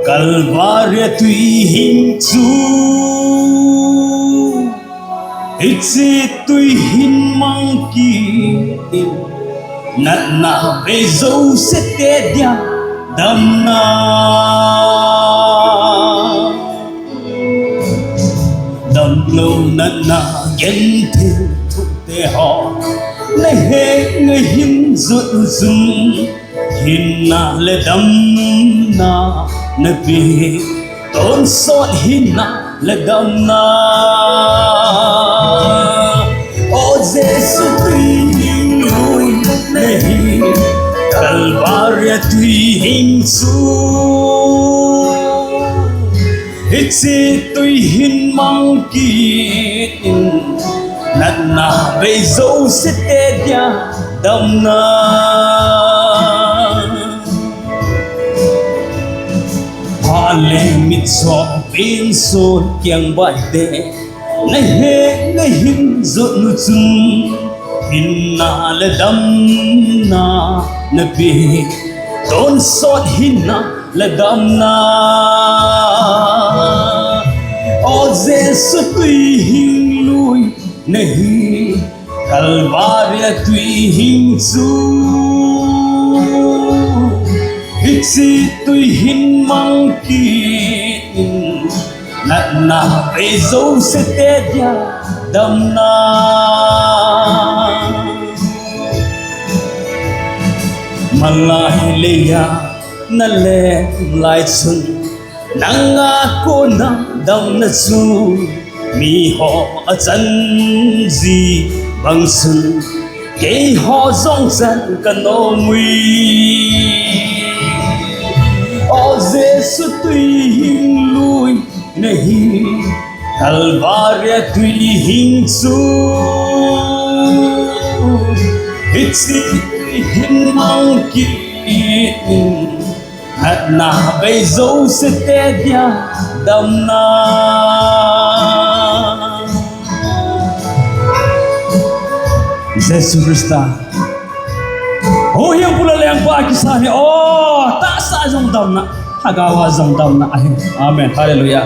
Kalvari a tuihing chu, hiche tuihin mang kit in, natna bei zosiate dia damna. Damlo natna genthei thute haw, na he na hin zot u chun, hinna leh damna na pia, tonsawt hinna leh damna. Aw Jesu tuihing lui, na hi Kalvari a tuihing chu, hiche tuihin mang kit in, natna bei zosiate dia damna. Phat leh mitchaw, pinsawt, kiangbaite, na he na hin zot u chun, hinna leh damna na pia, tonsawt hinna leh damna. Aw Jesu tuihing lui, na hi Kalvari a tuihing chu, hiche tuihin mang kit in, natna bei zosiate dia damna. Malai lei a na leng lai chun, nang a kona damna chu, mi haw a chan zi bang chun, keihaw zawng chan ka nuam ui. Aw Jesu Jesu tui hing lui na hi, Kalvari tui hing chu, hichi tui hin mang kit in, natna bei zosiate dia damna. Jesu Khrista, huhhingpu leh lengpa kisa hi aw, taksa zong damna, thagau a zong damna ahi. Amen. Hallelujah.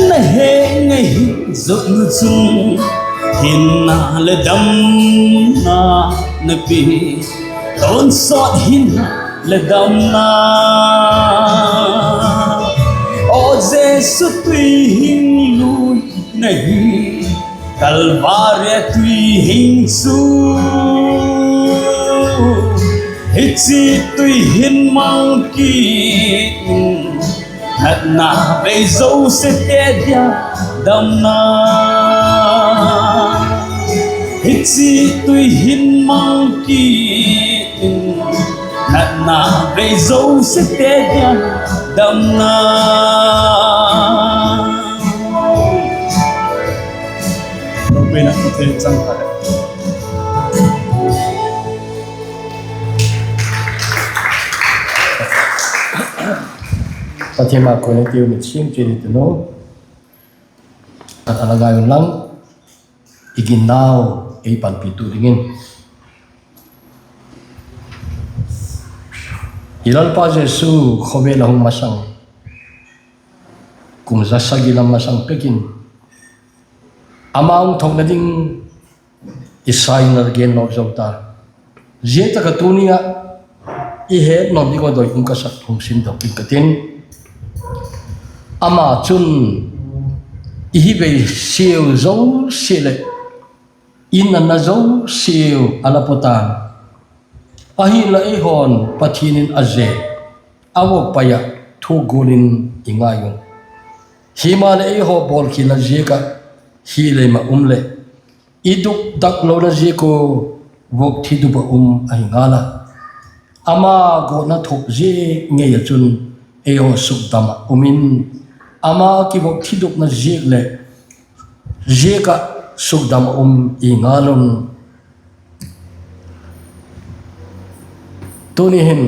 Na he ngei hi zot nu chun, hinna leh damna na pia, tonsawt hinna leh damna. Aw Jesu tui hing lui na hi, Kalvari tui hing chu, hichi tui hin mang kit in, natna bei zosiate dia damna. Hichi tui hin mang kit in, natna bei zosiate dia damna. Lopina i te chang kha le. Pathian a kon i tiu mit sim chi di tunu. Khat a la ngai un lang, i ginnau ei panpitu dingin, i Lalpa Jesu khawvel a hung masang, kum za sagi lam masang pek in, ama hung thokna ding Isai in a la gen nawk zo ta. Zia tak ah tuni ah i het nawk ding uh a doi um ka sak hung simdok in ka tin. Ama chun i hi bei siau zosia leh i natna zosiau a la pawt ta'n. Ahinla eihaw'n Pathian in a zep a vok pai ah thuak gual in i ngai un. Himaleh eihaw bawlkhialna ziak ah hi lei ma um leh, i dukdak lona ziak ua vok thidup ah um ahi ngal a. Ama gawtna thuak ziak ngei ah chun eihaw sukdam ah um in, ama kivok thidupna ziak leh ziak ah sukdam ah um i ngal un. Tuni hin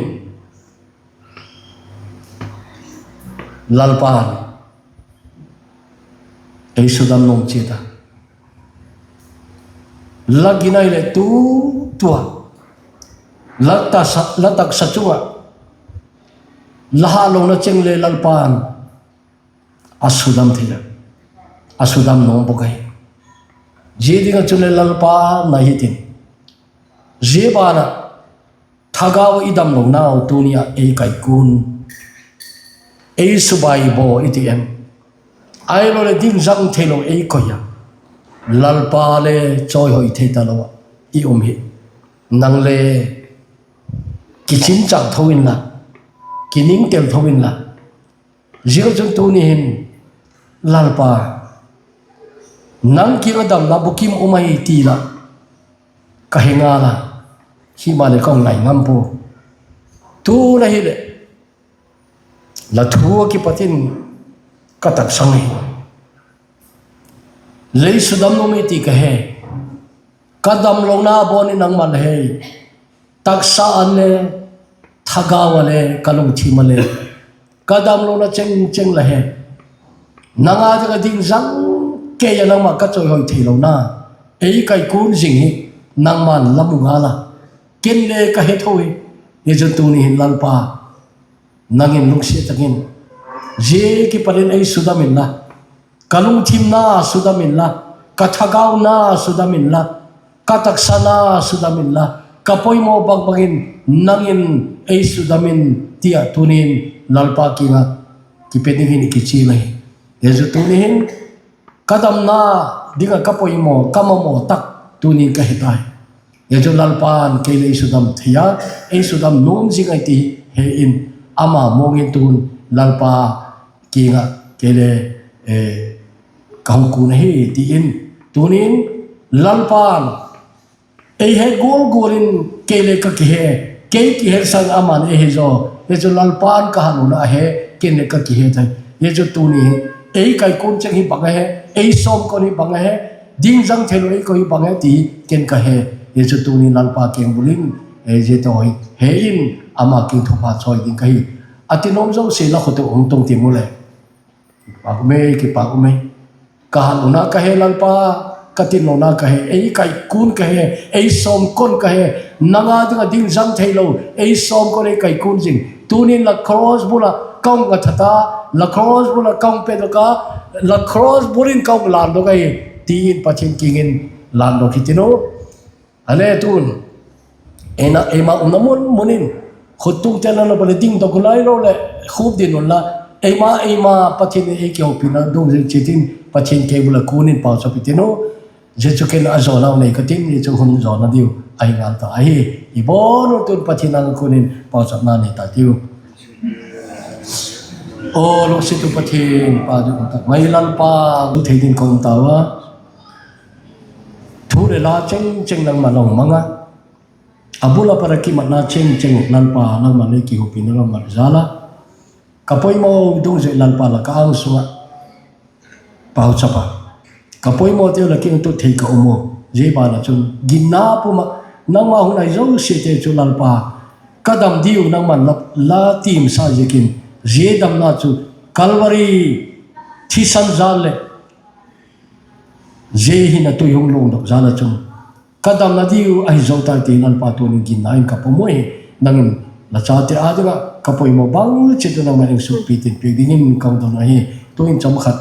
Lalpa'n ei sudam nuam chiat a, la ginai leh tu tua, la taksa, la taksa chung ah la hatlona cheng le Lalpa'n a sudam thei a, a sudam nuam bawk ahi. Zia ding ah chun le Lalpa na hitin, zia ban ah thagau ah i damlonau tuni ah ei kaikun, ei subai baw i ti em? Ahiloleh ding zang theilo ei koi a, Lalpa le chawihoi thei talo ah i um hi. Nang le kichinchak tho inla, kiningtel tho inla, ziak chun tuni hin, Lalpa, nang kiang ah damna bukim um ahi ti la ka he ngal a, himaleh ka hung ngai ngam pua. Tun ahileh la thu ah kipat in ka taksang hi, lei sudam nuam hi ti ka he. Ka damlona bawn in nangma'n la he. Taksa ah le, thagau ah le, ka lungthim ah le, ka damlona chengcheng la he. Nang â ding ah ding zang kei a, nangma ka chawihoi theilona ei kaikun zing hi nangma'n la mu ngal a, ken le ka he tho hi. Hichun tuni hin Lalpa, nang in lungsiat tak in zia kipat in ei sudam inla, ka lungthimna sudam inla, ka thagauna sudam inla, ka taksana sudam inla, ka poimaw bangbang in nang in ei sudam in, ti ah tuni'n Lalpa kiang ah kipe dingin i kichial ahi. Hichu tuni hin ka damna ding ah ka poimaw, ka mamaw tak tuni'n ka he tai. Hichu Lalpa'n kei le ei sudam thei a, ei sudam nuam zing ahi ti he in, ama muang in tun Lalpa kiang ah kei le ka hung kun ahi ti in Tunin Lalpa'n ei he gual gual in kei le ka kihe, kei kihe sâng ama'n ei he zaw. Hi chu Lalpa'n ka hatna a he, ken le ka kihe thei. Hi chu tuni hi ei kaikun cheng hi bang a he, ei sawmkon hi bang a he, ding zang theilo ei ko hi bang a he ti hi ken ka he. Hi chu tuni Lalpa kengbul in zia tawh hi he in, ama kiang thupha chawi ding ka hi. A ti nuam zosia la khut u hung tung ti mu le. Kipak um e, kipak um e. Ka hatna ka he Lalpa, ka tinlona ka he, ei kaikun ka he, ei sawmkon ka he, nang a ding ah ding zang theilo, ei sawmkon ei kaikun zing. Tunin la cross bul ah ka hung a that a, la cross bul ah ka hung pedok a, la cross bul in ka hung landok ahi, ti in Pathian kiang in landok hi tin u. A le tun, eina eima umna mun mun in, khut tungte la lo le dingdok u lai lo leh, khup din unla, eima eima Pathian in ei kihopina dungzui chiat in Pathian kei bul ah kun in pauchap i tin u. Zia chu ken a zawnau nei ka tin, zia chu hun zawna diu ahi ngal ta ahi. I bawn u tun Pathian âng ah kun in pauchapna nei ta tiu. Aw lungsiat u Pathian, pa ding tak mai Lalpa, tu thei ding ka um tau a. Thu leh la cheng cheng nangma'n la hung mang a, a bul a pat a kimatna cheng cheng Lalpa nangma'n ei kihopina la mang jal a, ka poimaw dungzui Lalpa la ka âng sung ah pauchap a, ka poimawte la kiang tut thei ka um u. Zia ban ah chun ginna pum ah nangma hun ai zosiate chu Lalpa, ka dam diu nangma'n la, la tiamsa ziakin, zia damna chu Calvary thisan jal leh zia hin a tui hung luangdok jal ah chun ka damna diu ahi zo tai ti Lalpa tunin ginna in ka pom u hi. Nang in la chate â ding ah ka poimaw bang chiat u nangma'n ei sukpi tin piak dingin ka hung don ahi. Tuin chawm khat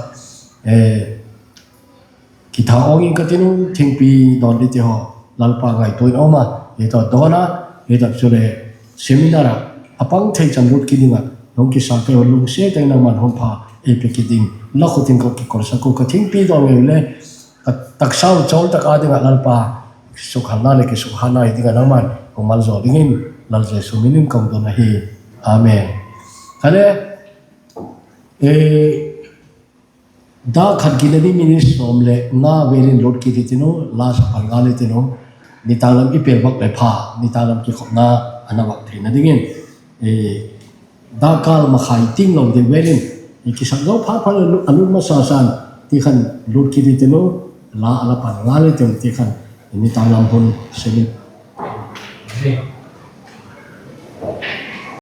kitha awng in ka tin u, thingpi dawn dingte haw Lalpa ngaitua in a um a, hi tawh dawn a, hi tak chule seminar ah a pang thei chan lut kit ding ah hung kisa kei haw lungsiat tak in nangma'n hun pha ei pe kit ding, la khut in ka kikolsak u, ka thingpi dawn ngei le ka taksau chawl tak â ding ah Lalpa sukhalna leh kisukhatna hi ding ah nangma'n hung malzawl dingin Lal Jesu min in ka hung don ahi. Amen. Ka le, dak khat gina ni minute sawm leh nga vel in lut kit i tin u, la sa pan ngal i tin u, nitâk lam i pel vak leh pha, nitâk lam kikhopna a na vak theina dingin, dakkal makhai ting lo deu vel in, i kisak zo phat phat a lut masa san ti khan lut kit i tin u, la a la pan ngal i tin u ti khan, nitâk lam hun semi